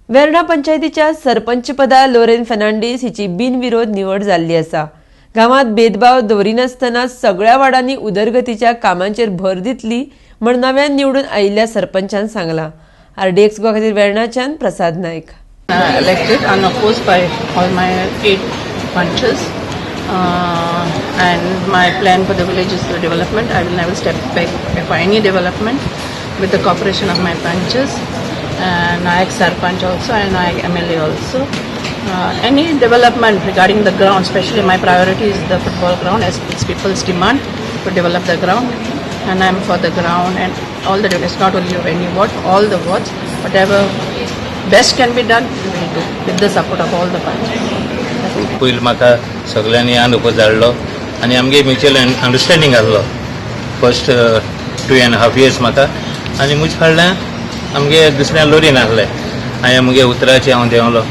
वेर्णा पंचायतीच्या सरपंचपदार लोरेन फर्नांडीस हिची बिनविरोध निवड जाल्ली आसा. गांवांत भेदभाव दवरिनासतना सगळ्या वार्डांनी उदरगतीच्या कामांचेर भर दितली म्हण नव्यान निवडून आयिल्ल्या सरपंचान सांगलां. आरडीएक्स गोवा खातीर वेर्णाच्यान प्रसाद Naik. Elected unopposed by all my eight panchas. And my plan for the village is the development. I will never step back for any development with the cooperation of my panchas and Naik Sarpanch also and Naik MLA also. Any development regarding the ground, especially my priority is the football ground, as it's people's demand to develop the ground, and I'm for the ground and all the, it's not only of any ward, all the wards, whatever best can be done, we will do with the support of all the panchas. पयलीं म्हाका सगळ्यांनी अनओपोज धाडलो आनी आमगे mutual understanding आसलो first 2½ years म्हाका. आनी मुज फाडल्यान आमगे दुसऱ्या लोरीन आसलें. हांवें मुगे उतराचेर हांव देंवलो.